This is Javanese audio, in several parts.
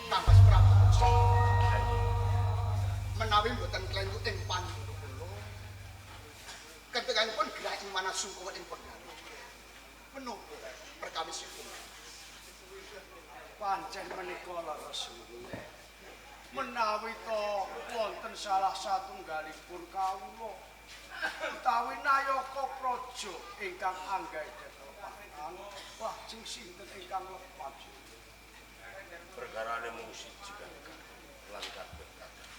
Kang Mas Prabu. Menawi mboten klentu ing pandhuka kula. Ketekanipun gerah ing manasungkawa ing penggalih. Menapa perkawisipun? Pancen menika leres. Menawi to wonten salah satunggalipun kawula utawi nayaka praja ingkang anggadhahi kelepatan, lajeng sinten ingkang lepat? Perkarane mung siji Kakang lan kabeh kakang.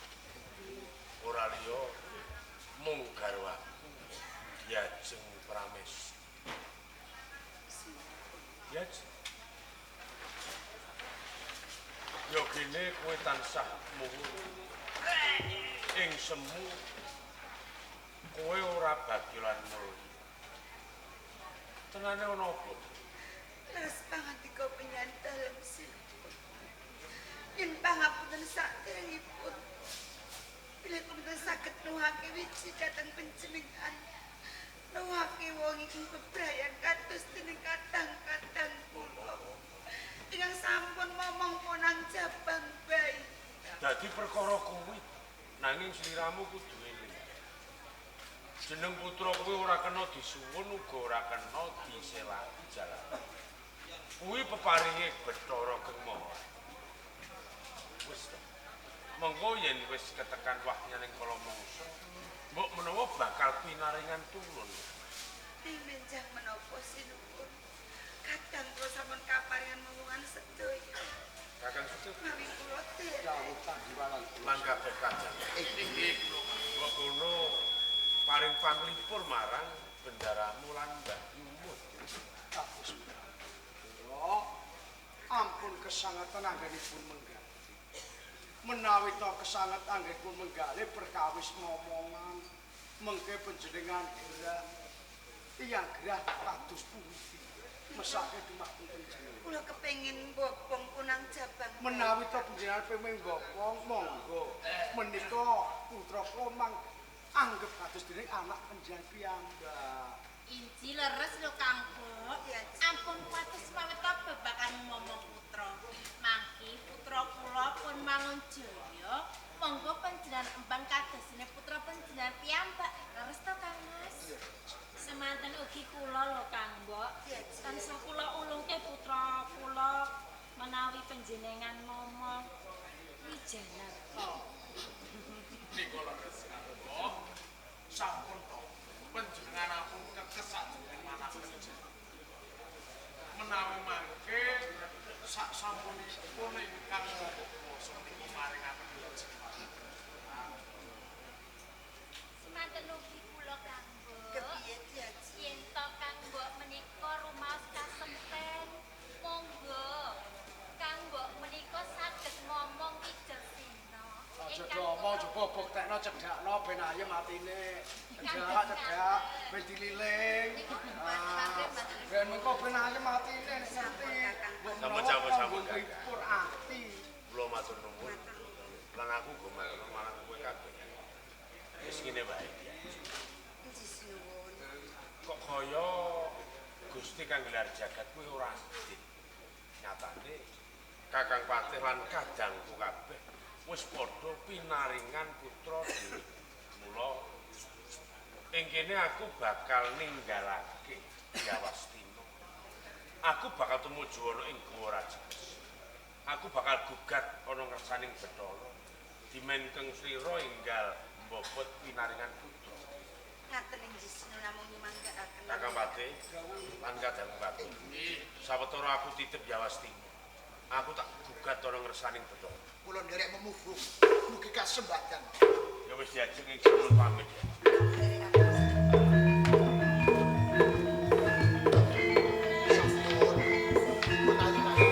Ora liya mung garwaku Diajeng Pramesti. Diajeng. Yogine kowe tansah muhu ing semu kowe ora bagya lan mulya. Tenane ana apa? Leres pangandika penyan dalem sinuwun. Yen pangapunten saderengipun bilih kula saged nuhake wiji dhateng panjenengan. Nuhake wong ing bebrayan kados dening kadang-kadang kula. Ingkang sampun momong ponang jabang bayi. Dadi perkara kuwi nanging sliramu kudu eling. Jeneng putra kuwi ora kena disuwun uga ora kena diselaki jalan. Kuwi peparinge Bathara Keng Maha. Wis ta. Mengko yen wis ketekan wahyaning kala mangsa, mbok menawa bakal pinaringan tulun. Ing benjang menapa sinuwun? Kadang kula sampun kaparingan momongan sedaya. Kakang Suci Mawi kula derek. Dawuh tanggiwalan lan kabeh kadang. Inggih kula. Mbok kono paring panglipur marang bendaramu lan Mbah Yumut. Kados kula ampun kesangetan anggenipun menggalih. Menawi to kesanget anggenipun menggalih perkawis momongan mengke panjenengan gerah tiyang gerah kados pundi mesake dumateng panjenengan. Kula kepengin mbobong punang jabang. Menawi to panjenengan pengin mbobong monggo. Menika putra kula mang anggep kados dening anak panjenengan piyambak. Inji leres lho Kang Bok. Ampun kuwatir mawita babagan momong putra. Mangki putra kula pun mangun jaya, monggo panjenengan embang kadosene putra panjenengan piyambak. Leres to Kang Mas? Semanten ugi kula lho Kang Mbok. Tansah kula ulungke putra kula menawi panjenengan momong Wijanarta. Nika leres Kang Mbok. Sampun to panjenengan ampun kekes sajeneng manah panjenengan. Menawi mangke sak sampunipun ingkang Maha Kuwasa menika maringaken panjenengan. Semanten ugi kula Kang Mbok. Kepiye Diaji? Yen to Kang Mbok menika rumaos kasempen, monggo Kang Mbok menika saged momong Wijasena. Aja diomong coba buktekno cedhakno ben ayem atine. Cedhak cedhak ben dililing. Ben mengko ben ayem atine nek ngerti. Sampun-sampun nglipur ati. Kula matur nuwun. Lan aku uga matur nuwun marang kowe kabeh. Wis ngene wae. Inji sinuwun. Kok kaya Gusti kang gelar jagat kuwi ora adil. Nyatane Kakang Patih lan kadangku kabeh wis padha pinaringan putra dhewe. Mula ing kene aku bakal ninggalake Yawastina. Aku bakal tumuju ana ing Guwa Rajakes. Aku bakal gugat ana ngersaning Bathara. Dimenkeng slira enggal mbobot pinaringan putra. Ngaten inji sinuwun namung nyumanggaaken. Kakang Patih lan kadangku kabeh. Sawetara aku titip Yawastina. Aku tak gugat ana ngersaning Bathara. Kula nderek memugung mugi kasembadan. Ya wis diajeng ing sinuwun pamit ya. Sampun menawi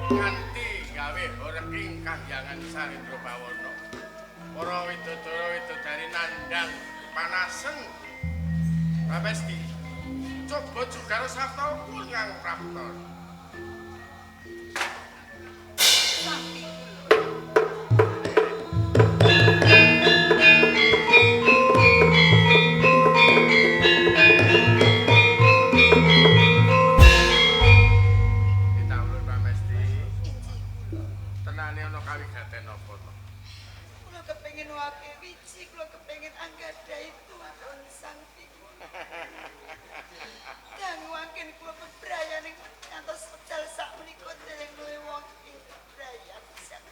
Nganti gawe horeking kahyangan Sarendra Bawana. Para widodara widodari nandhang panasen. Pramesti. Coba jugaro sarta kang prapta. Sampi Ditawur Pramesti. Inji kula. Tenane ana kawigaten apa to? Kula kepengin wake wiji, kula kepengin anggadhahi turun sang pikul. Dangu anggen kula bebrayan ing ngantos wekdal sakmenika dereng luwih wong ing bebrayan sang.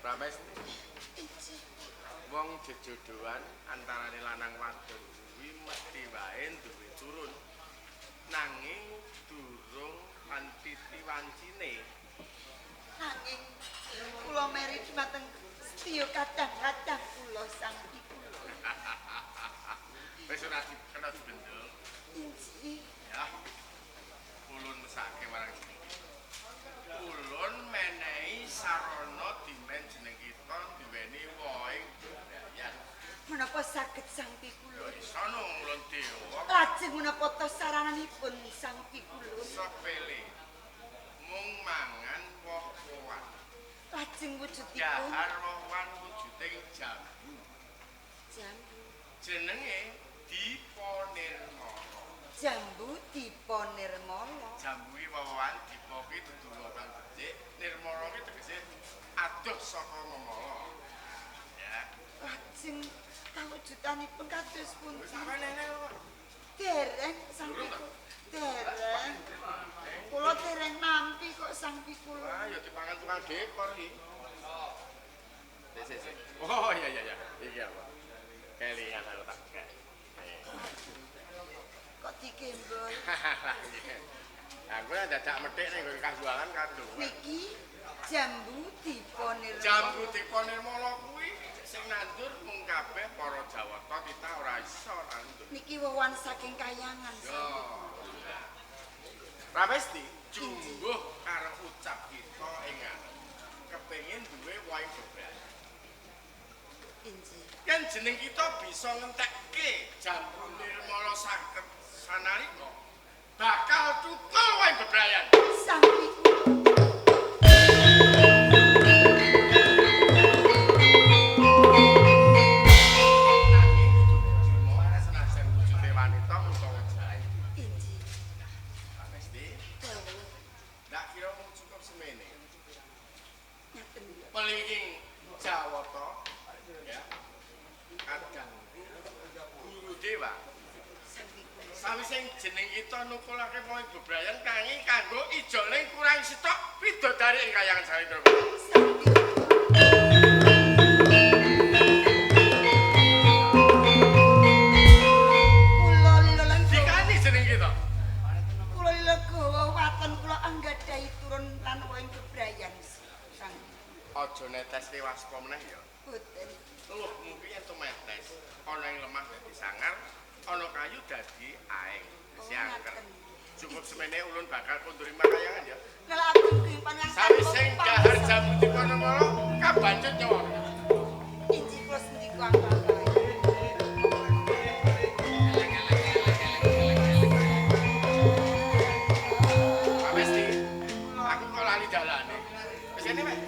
Pramesti. Inji Wong jejodohan antarane lanang wadon kuwi mesti wae duwe turun. Nanging durung antiti wancine. Nanging kula meri dumateng setya kadang-kadang kula sang pikul. Wis ora kena dibendung. Inji Ya. Ulun mesake marang jeneng kita. Ulun menehi sarana dimen jeneng kita duweni wohing bebrayan. Menapa saged sang pikul? Ya iso no ulun dewa Lajeng menapa to sarananipun sang pikul? sepele. Mung mangan woh-wohan. Lajeng wujudipun Dahar woh-wohan wujuding jambu. jambu. Jenenge Dipa Nirmala. Jambu Dipa Nirmala. Jambu iki woh-wohan dipa ki dudu kang becik, nirmala ki tegese adoh saka memala. Ya. Lajeng kawujudanipun kados pundi? Wis sampe nene kok. Dereng sang pikul. Dereng. Kula dereng nampi kok sang pikul. Wah, ya dipangan tukang dekor iki. Sik, sik, sik. Oh iya iya iya. Iki apa? Kelingan aku tak kek. Kok digembol? Aku nek dadak methik ning nggon kasuwangan kandung. Niki jambu Dipa Nirmala. Jambu Dipa Nirmala kuwi sing nandur mung kabeh para Jawata kita ora iso nandur. Niki wowan saking kayangan Yo. sang pikul. Pramesti jumbuh karo ucap kita ing ngarep. Kepengin duwe wohing bebrayan. Inji. Yen jeneng kita bisa ngentekke jambu nirmala saged sanalika bakal tukul wohing bebrayan. Sang pikul. Nanging kudu trima senajan wujude wanita utawa jahe. Inji. Pramesti, Dawuh ndak kira mung cukup semene. ngaten. Pelinging Jawata ya. Kadangku Guru Dewa Sang pikul. sawise jeneng kita nukulake wohing bebrayan kanging kanggo ijoling kurang sitok widodari ing kayangan Sarendra. Sang pikul. Kula lila lan Dikani jeneng kita. kula lila gawa waton kula anggadhahi turun lan wohing bebrayan sang Aja neteske waspa meneh ya. boten. Luhmu ki yen tumetes ana ing lemah dadi sangar, ana kayu dadi aeng. Oh, Dadi angker. ngaten. Cukup semene ulun bakal kondur makayangan ya. Ngelak ageng pangan Sawise dahar jambu Dipa Nirmala kabanjut nyawa. Inji kula sendika angkat. Pamesti, aku kok lali dalane. Wis kene, Mek.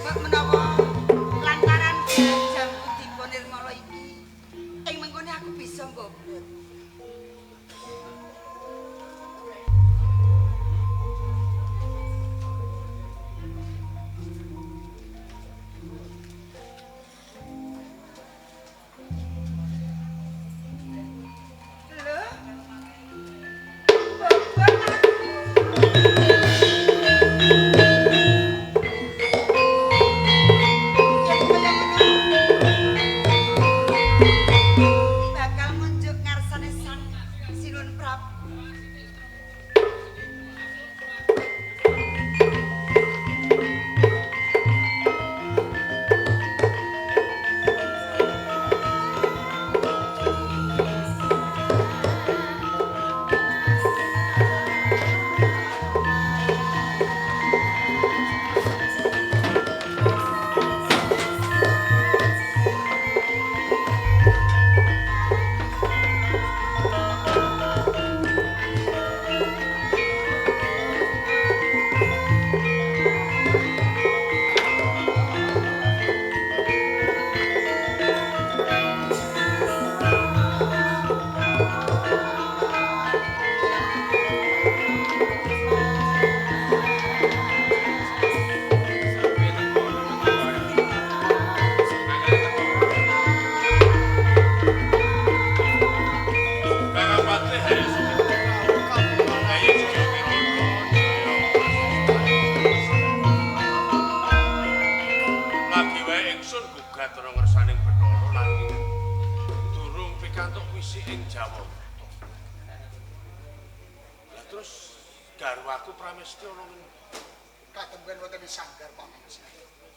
Mbok menawa lantaran jambu Dipa Nirmala iki ing mengkone aku bisa mbobrot. Lho. Bobot aku. Yen kaya ngono bakal ngunjuk ngarsane pikantuk wisi ing Jawa. Lah terus garwaku Pramesti ana ngendi? Katemben wonten sanggar Pamuji.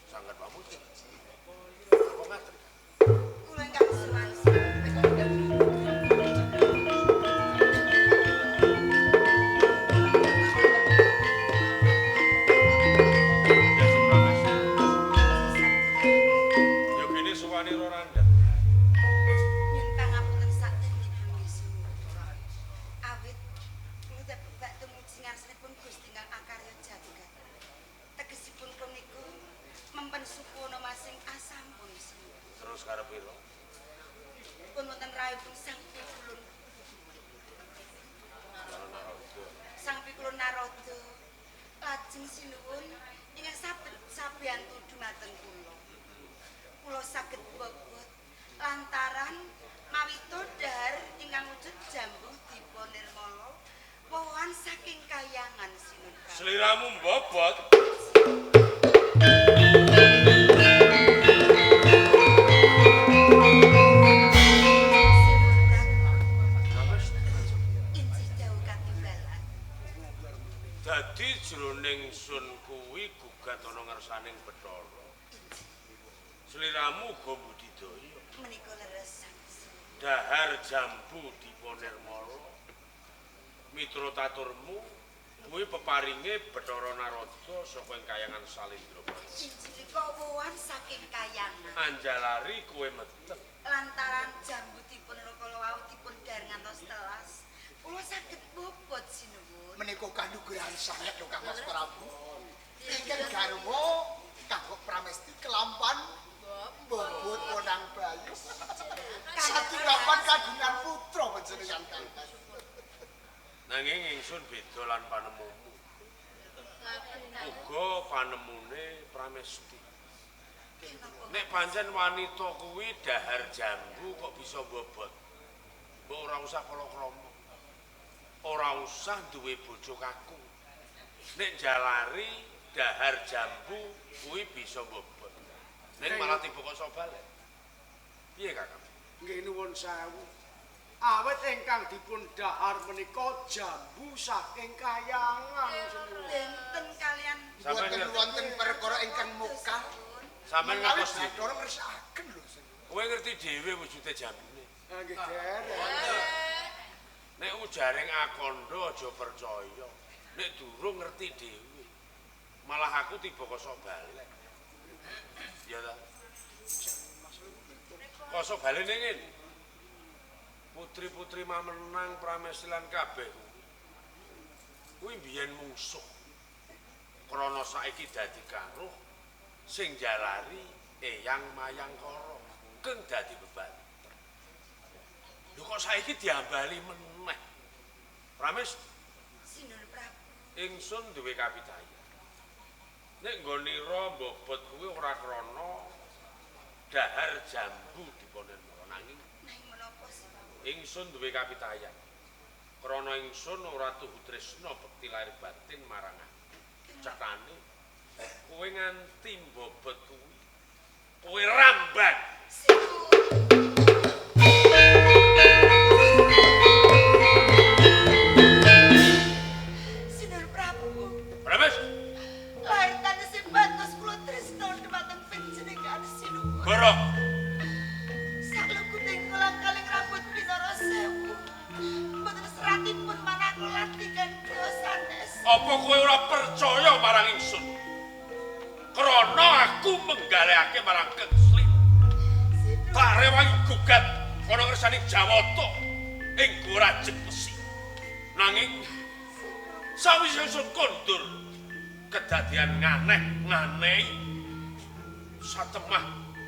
Sanggar Pamuji. Apa ngaten? Kula ingkang suwan. Ya sing Pramesti. Yo kene suwane Roranda. Nyuwun pangapunten sakderengipun misuwur. Awit kula tebak tumuju ngarsanipun Gusti ingkang akarya jagat. Tegesipun kula niku mempen supono masing asampun sinuwun. Terus karepira? Pun wonten rawuhipun Sang Pikulun. Sang Pikulun Narada. Lajeng sinuwun ingkang saben sabiyantu dumateng kula. Kula saged bobot lantaran mawita dhahar ingkang wujud jambu dipa nirmala wohan saking kayangan sinuwun Prabu. Sliramu mbobot. Sinuwun Prabu, Pramesti. injih dawuh katimbalan. Dadi jroning sun kuwi gugat ana ngersaning Bathara. Sliramu uga budidaya. Menika leres sang sinuwun. Dahar jambu dipa nirmala. Mitra taturmu kuwi peparinge Bathara Narada saka ing kayangan Salindra. Injih nika wohan saking kayangan. Anjalari kowe meteng. Lantaran jambu dipun kala wau dipun dhahar ngantos telas, kula saged bobot sinuwun. Menika kanugrahan sanget lho Kang Mas Prabu. Ingkang garwa kanggo Pramesti kelampan mbobot Bonang Bayu. Satunggapan kagungan putra panjenengan Kang Mas. Nanging ingsun beda lan panemumu. Uga panemune Pramesti. Nek pancen wanita kuwi dahar jambu kok bisa mbobot. Mbok ora usah palakrama. Ora usah duwe bojo kakung. Nek jalari dahar jambu kuwi bisa mbobot. Nek malah tiba kok iso balik. Piye Kakang? Nggih nuwun sewu. Awit ingkang dipun dahar menika jambu saking kayangan sinuwun. Benten kalian Sampeyan Boten ngerti? wonten perkara ingkang mokal. Sampeyan Menawi ngertos dhewe. Bathara ngersakaken lho sinuwun. Kowe ngerti dhewe wujude jambune. Ah, nggih derek. Nek ujaring akondo aja percaya. Nek durung ngerti dhewe. Malah aku tiba kosok balik. Ya ta? Kosok balik ning ngene. Putri-putri mamenang Pramesti lan kabeh kuwi. Kuwi mbiyen mungsuh. Krana saiki dadi karuh sing jalari Eyang Mayangkara keng dadi bebanten. Lho kok saiki diambali meneh. Prames sinuwun Prabu. ingsun duwe kapitayan. Nek nggonira mbobot kuwi ora krana dahar jambu diponenmara nanging Nanging menapa sinuwun? ingsun duwe kapitayan. Krana ingsun ora tuhu tresna bekti lahir batin marang aku. Cetane kowe nganti mbobot kuwi kowe ramban. Sinuwun. Sinuwun Prabu. Prames Lahir tanese batos kula tresna dhumateng panjenengan sinuwun. borok. Salukuting kolang kaling rambut pinara sewu. Mboten seratipun manah kula latihan griya sanes. Apa kowe ora percaya marang ingsun? Krana aku menggalehake marang Keng Slira. Tak rewangi gugat ana ngersane Jawata ing Gua Rajeg Besi. Nanging sawise ingsun kondur kedadian nganeh-nganehi satemah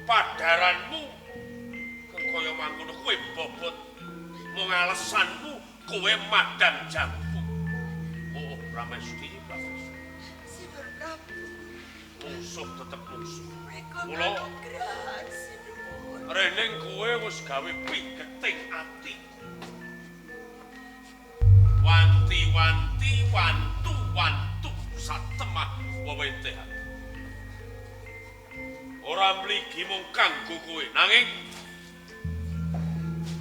padaranmu kang kaya mangkono kowe bobot mung alesanmu kowe madang jambu. Oh, Pramesti, Pramesti. Sinuwun Prabu. Musuh tetep musuh. Menika Kula- kanugrahan sinuwun. Rening kowe wis gawe pigeting atiku. Wanti-wanti wantu-wantu satemah wewenteh. Ora mligi mung kanggo kowe, nanging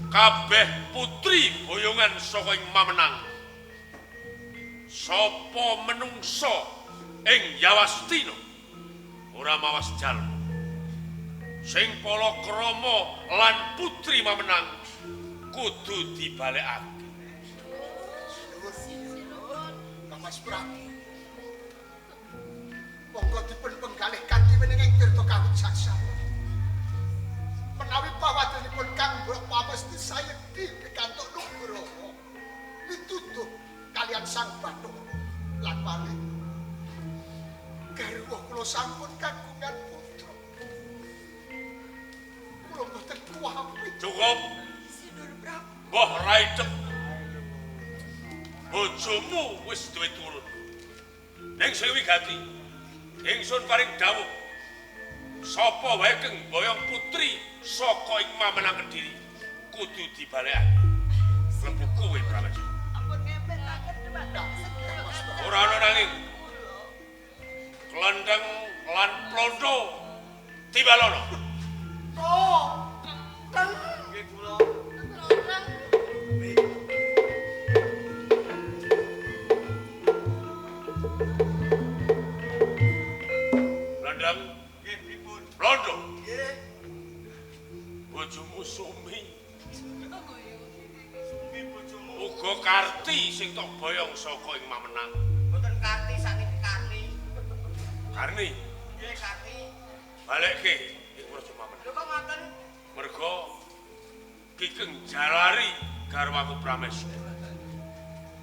Kabeh putri boyongan saka ing Mamenang. Sapa menungsa ing Yawastina ora mawas jalma. Sing palakrama lan putri Mamenang kudu dibalekake. Kang Mas Prabu. Monggo dipun penggalih kanthi wenenging tirta kawicaksanan. Menawi pawadyanipun Kang Mbok Pamesti sayekti pikantuk nugroho pituduh kalian Sang Bathara lan wali. Garwa kula sampun kagungan putra. Kula mboten kuwapit. Cukup. Sinun Prabu. Mbah Raidep. Bojomu wis duwe turun. Ning sing wigati, ingsun paring dawuh. Sapa wae kang mboyong putri saka ing Mamenang Kediri kudu dibalekake. Klebu kowe Pramesti. Ampun ngempetaken dhumateng sedaya. Ora ana nanging klendheng lan plondo tibalono. To. Nggih kula. Klendheng, Nggih pripun? plondo. Nggih. Bojomu Sumi Sumi bojomu. uga Karti sing tok boyong saka ing Mamenang. Mboten Karti sakniki Karni. Karni, Nggih Karti. balekke ing Praja Mamenang. Lho kok ngoten? Merga Kikeng jalari garwaku Pramesti.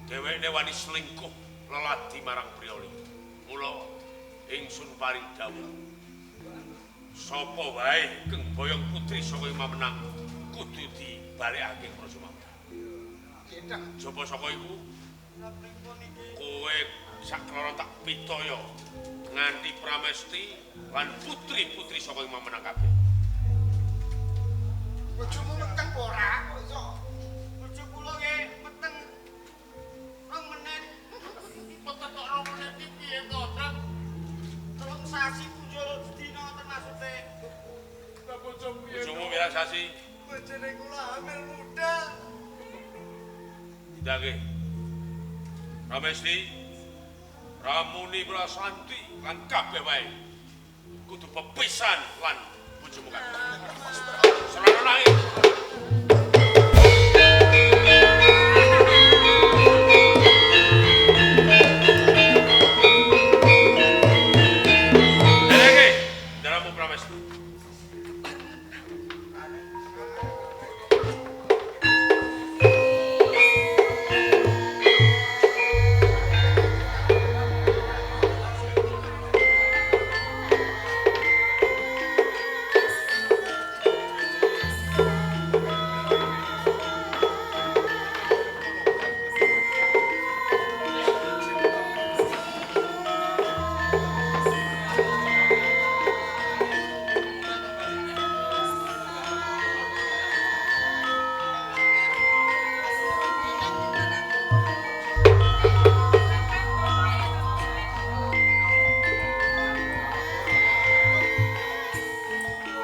Dheweke wani selingkuh leladi marang Priyoli. Mula ingsun paring dawuh. Sapa wae kang boyong putri saka ing Mamenang kudu dibalekake ing Praja Mamenang. Kendang Jaba saka iku Lha pripun iki? kowe sakloro tak pitaya nganti Pramesti lan putri-putri saka ing Mamenang kabeh. Bojomu meteng apa ora kok iso? Bojo kula nggih meteng 2 menit. Meteng kok 2 menit iki piye to, Trek? 3 sasi punjul sedina ngoten maksude. Lah bojomu piye? Bojomu pirang sasi? Bojone kula hamil muda. Didake. Pramesti, Ramuni Prasanti lan kabeh wae kudu pepisan lan bojomu kabeh. Serana nanging. Dereke, daramu Pramesti.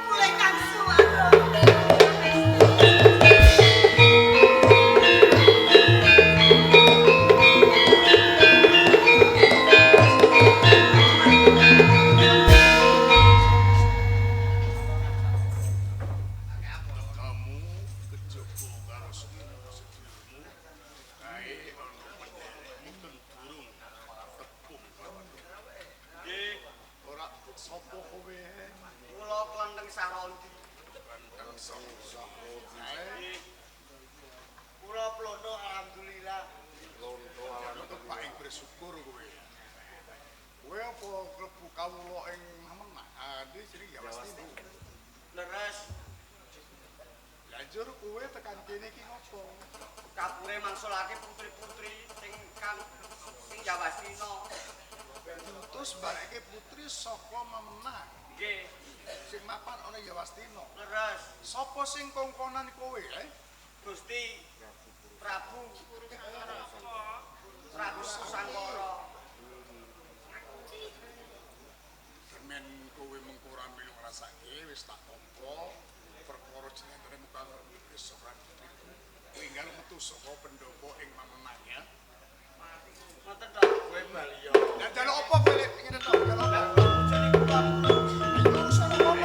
Mulai Kang Suwara. Kamu kejaba karo sedulurmu kae ana penderekmu ten durung tepung lawan. Nggih, Ora sapa kowe? kula klendheng Sarondi. Klendheng Sarondi. Nggih. Kula plondo alhamdulillah. Londo alhamdulillah paling bersyukur kowe. Kowe apa klebu kawula ing Mamenang? Ade jenenge Yawastini. Leres Lah njur kowe tekan kene iki ngopo? kapure mangsulake putri-putri sing kang sing Yawastina. Diutus bareke putri saka Mamenang Nggih, sing mapan ana Yawastina. leres Sapa sing kongkonan kowe, eh? Gusti Prabu Prabu Sangkara. Demen kowe mengko ora melu ngrasake wis tak tampa perkara jenenge muka besok ra enggal metu saka pendopo ing Mamenang ya. Ngoten to. Kowe bali yo. Lah njaluk apa kowe lek ngene to? Njaluk apa? Bojone kula. Ayo urusan apa?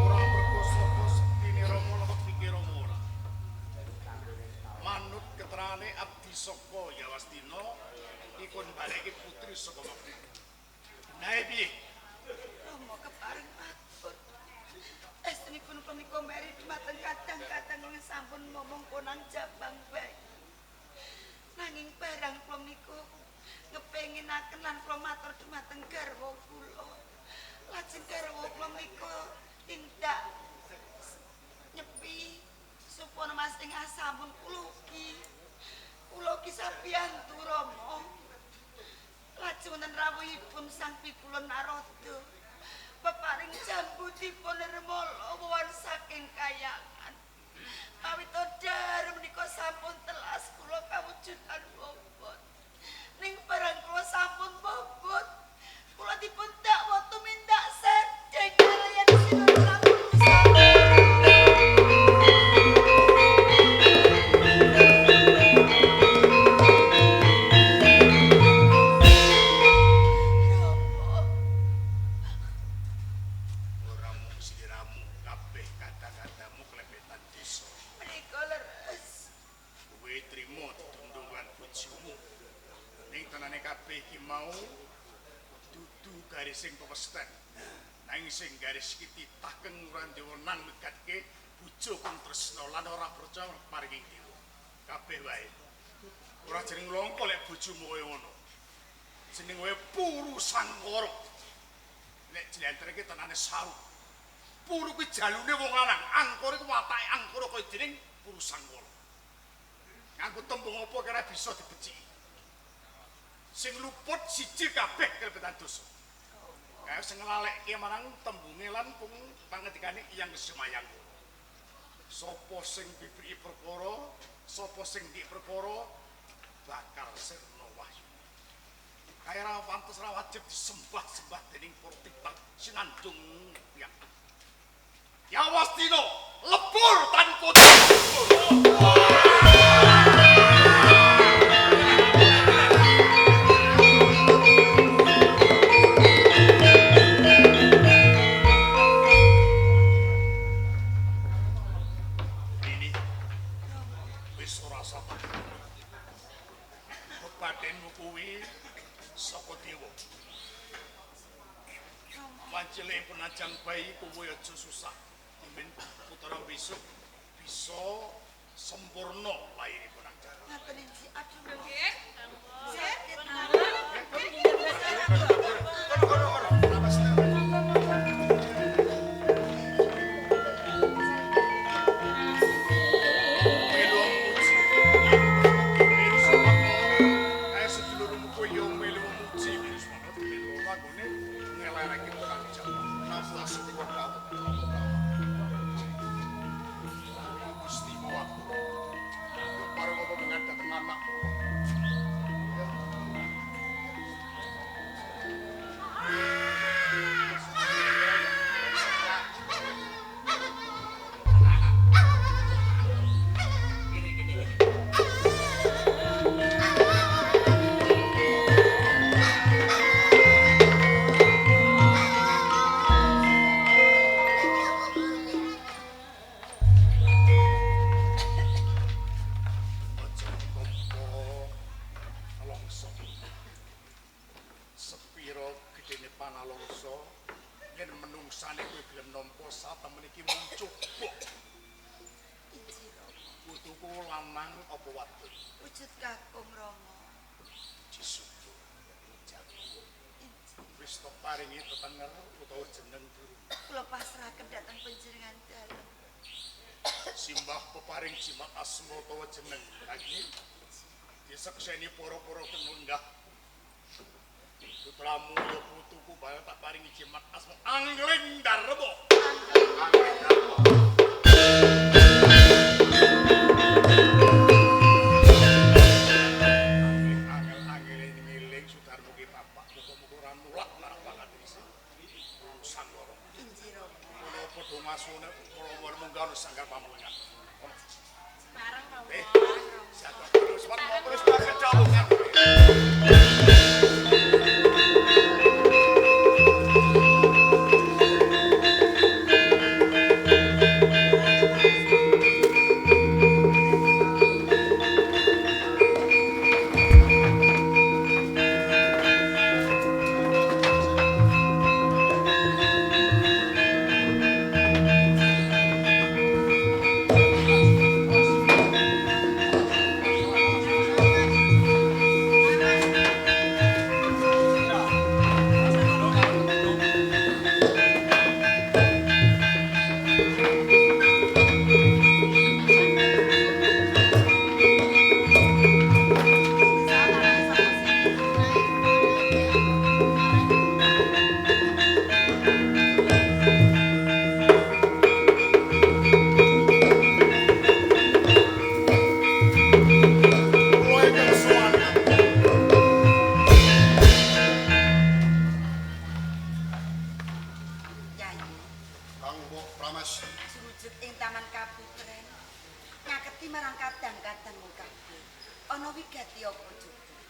Ora mergo saka sektine Rama napa pikir Rama ora. Manut keterane abdi saka Yawastina ikon baleke putri saka Mekah. Nae piye? Rama keparing matur. Estunipun kula menika meri dhumateng kadang-kadang kula sampun momong konang jabang bayi. Nanging barang kula niku ngepenginaken lan kula matur dhumateng garwa kula. Lajeng garwa kula menika tindak nyepi supana mas ing sampun kula ugi. Kula ugi sabiyantu Rama. Lajeng wonten rawuhipun Sang Pipula Narada. Peparing jambu dipun nirmala wowan saking kayangan. Awit dar menika sampun telas kula kawujudan bobot. Ning barang kula sampun bobot, kula dipun dakwa tumindak sedeng kaliyan Sinun Prabu Nusantara. Rama, Ora mung sliramu kabeh kata-katamu klepetan dosa. menika leres. Kowe trimo tundungan bojomu. Ning tenane kabeh iki mau dudu garising pewesten. Nanging sing garis iki titah keng ora duwe wenang megatke bojo kang tresna lan ora percaya paring dewa. Kabeh wae. Ora jeneng langka lek bojomu kaya ngono. Jeneng wae Puru Sangkara. Nek jlentreke tenane saru. Puru kuwi jalune wong lanang, angkara iku watake angkara kaya dening Puru Sangkara. Nganggo tembung apa kira bisa dibeciki. Sing luput siji kabeh kelebetan dosa. Kaya sing nglalekke marang tembunge lan pung pangendikane Hyang Semayang. Sapa sing bibriki perkara, sapa sing ndik perkara bakal sirna wahyu. Kaya ra pantes ra wajib disembah-sembah dening para titah sinandung yang. Yawastina lebur tanpa lebur. Ini wis ora sabar. Bebadenmu kuwi saka dewa. Wancile penajang bayi kowe aja susah. Dimen putra besok bisa sempurna lahire penajang. Ngaten inji aduh Nggih. sakit. Kono kono kono. Melu muji. Melu Sumakna. Kaya sedulurmu kuwi yo melu muji melu Sumakna melu anggone ngelereke penajang. Napa sing dawuh? Gusti aku. Pareng apa mengadhaken anak. Aja ditampa nelongso. Sepira gedene panalongso yen menungsane kowe gelem nampa satemen iki mung cukup. Inji Rama. Putuku lanang apa wadon? Wujud kakung Rama. Jisukur. Jago. Inji. Wis tok paringi tetenger utawa jeneng durung. Kula pasrahaken dhateng panjenengan dalem. Simbah peparing jimat asma utawa jeneng lagi disekseni para-para penunggah. Putramu ya putuku bakal tak paringi jimat asma Angling Darma. Padha ngasune kula munggah sanggar pamelengan. Bareng Romo. Terus kedawuhan.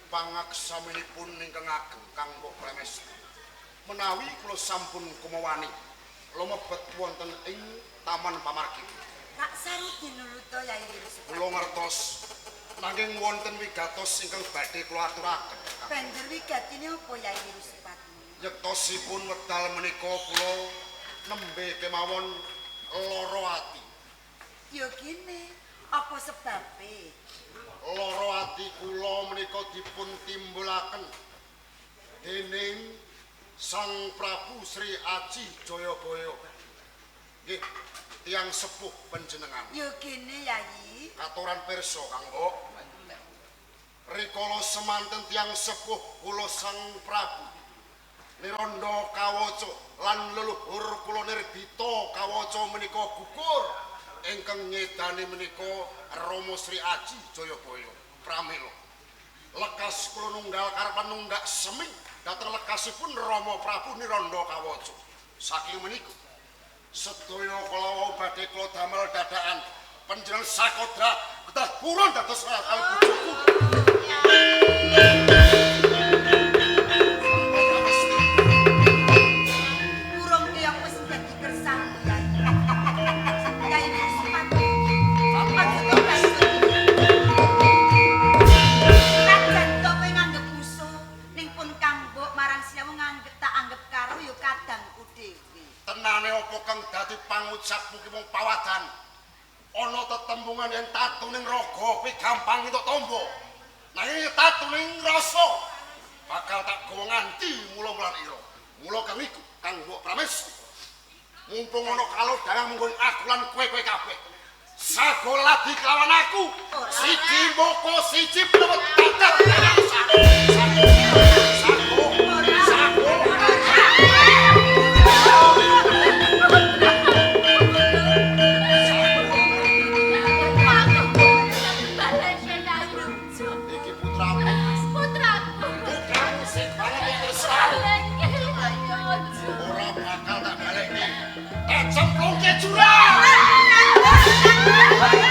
Pangaksaminipun ingkang ageng Kang Mbok Pramesti. Menawi kula sampun kumawani lumebet wonten ing Taman Pamargi. Rak sarudi nuluta Yai Wirasupatmo. Kula ngertos nanging wonten wigatos ingkang badhe kula aturaken. Banjur wigatine apa Yai Wirasupatmo? Yektosipun wedal menika kula nembe kemawon lara ati. Ya gene, apa sebabe? Lara ati kula menika dipun timbulaken dening Sang Prabu Sri Aji Jayabaya. Nggih, tiyang sepuh panjenengan. Ya gene, Yayi. Katuran pirsa, Kang Mbok. Rikala semanten tiyang sepuh kula Sang Prabu Niranda Kawaca lan leluhur kula Nirbita Kawaca menika gugur ingkang nyedani menika Rama Sri Aji Jayabaya pramila lekas kula nunggal karepan nunggak semi dhateng lekasipun Rama Prabu Niranda Kawaca. Saking menika sedaya kala wau badhe kula damel dadakan panjenengan sakodra kedah purun dados kali bojoku. Pangucapmu ki mung pawadan. Ana tetembungan yen tatuning raga kuwi gampang entuk tombo. Nanging tatuning rasa bakal tak gawa nganti mula-mulan ira. Mula kang iku Kang Mbok Pramesti. Mumpung ana kalodhangan munggo aku lan kowe-kowe kabeh. Sago ladi kelawan aku. Siji moko siji plewet dadah. Sago. Sago. Sago.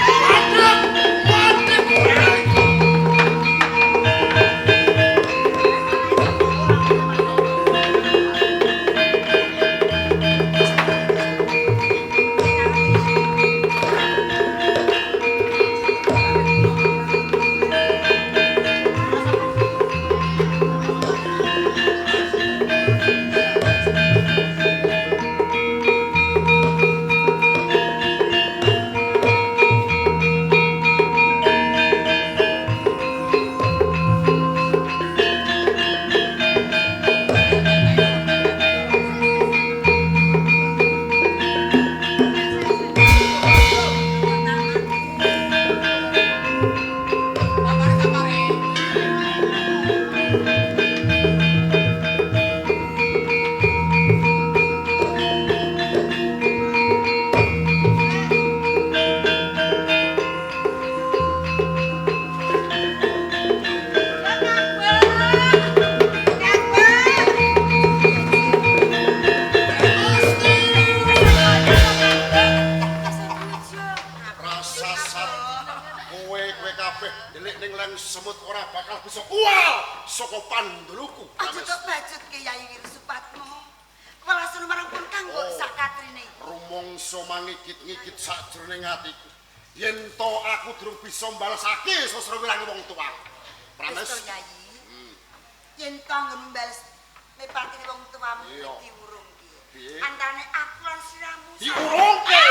Mandek, mandek. Rumangsa mangikit-ngikit sakjroning atiku. Yen to aku durung bisa mbalesake sasra wirange wong tuaku. Prames. Yayi. Yen to anggon mbales mepatine wong tuamu diurungke. Antarane aku lan siramu diurungke.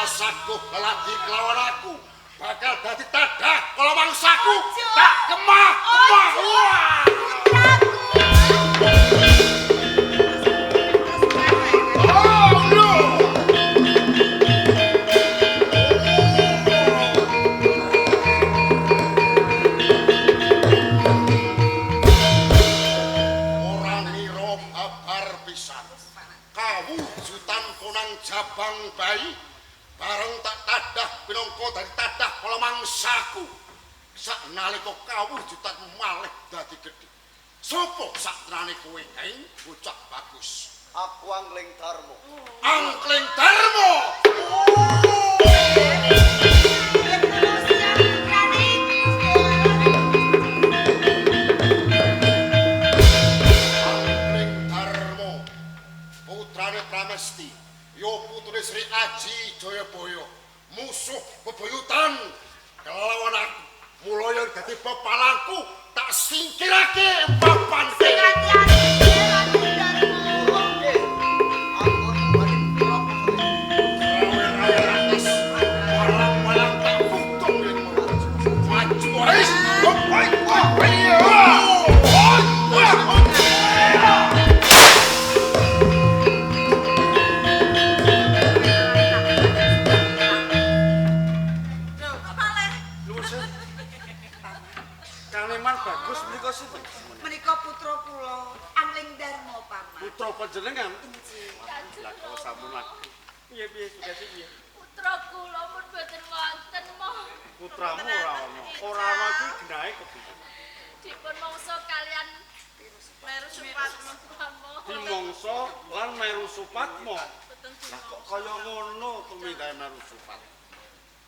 Sakuh lelaki kelawan aku bakal dadi tadah kala mangsaku tak kemah kemah wah oh no ora ngira babar pisan kawujudan konang jabang bayi bareng tak tadah pinangka dadi tadah kala mangsaku saknalika kawujudan malih dadi gedhe. Sopo saktenane kowe kae bocah bagus? Aku Angling Darmo. Angling Darmo. Angling Darmo putrane Pramesti. Yo putune Sri Aji Jayabaya, musuh bebuyutan kelawan aku. Mulaya dadi pepalangku tak singkirake papan kene. Menika putra kula Angling Darmo paman. Putra panjenengan? Lah kula sampun laku. Piye-piye sugesti piye? Putra kula mun boten wonten moh. Putramu ora ana. Ora ana iki genahe kepiye? Dipun mangsa kalian Meru Supatmo. Dimangsa lan Meru Supatmo. Lah kok kaya ngono tumindahe Meru Supatmo.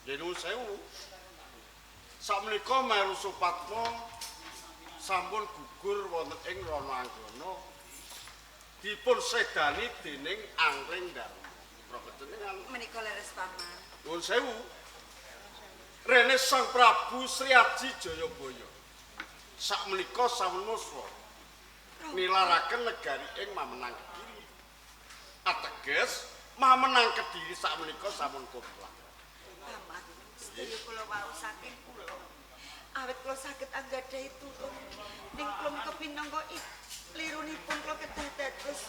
Nggih nuwun sewu. Sakmenika Meru Supatmo sampun gugur wonten ing Rana Anggana dipun sedani dening Angling Darma. Putra panjenengan menika leres paman. Nuwun sewu. Rene Sang Prabu Sri Aji Jayabaya sakmenika sampun musra nilaraken negari ing Mamenang Kediri. Ateges Mamenang Kediri sakmenika sampun komplit. Paman, sedaya kula wau saking kula. Awit kula saged anggadhahi tulung ning kula menika pinangka lirunipun kula kedah dados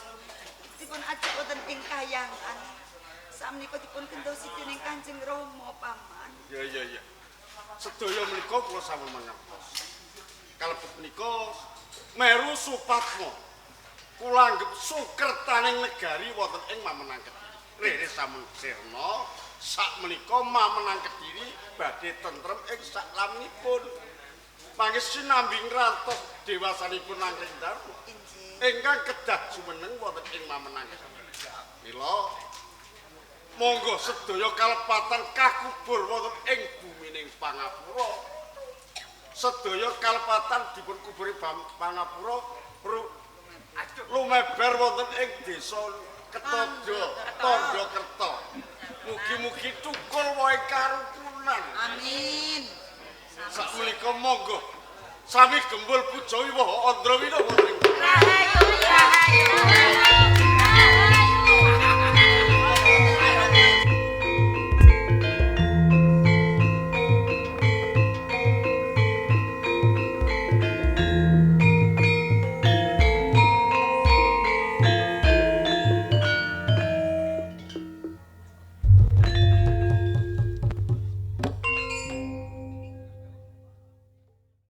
dipun ajak wonten ing kayangan. Sakmenika dipun gentosi dening Kanjeng Rama paman. Ya ya ya. Sedaya menika kula sampun mangertos. Kalebet menika Meru Supatmo kula anggep sukertaning negari wonten ing Mamenang Kediri. Rene sampun sirna sakmenika Mamenang Kediri badhe tentrem ing saklaminipun. Mangke sinambi ngrantos dewasanipun Angling Darma ingkang kedah jumeneng wonten ing Mamenang Kediri. Mila monggo sedaya kalepatan kakubur wonten ing bumining Pangapura. Sedaya kalepatan dipun kubur ing Pangapura lumeber wonten ing desa Ketojo, Tandhakerta. Mugi-mugi tukul wae karukunan. Amin. Sakmenika monggo sami gembul puja wiwaha Andrawina wonten ing Rahayu, rahayu.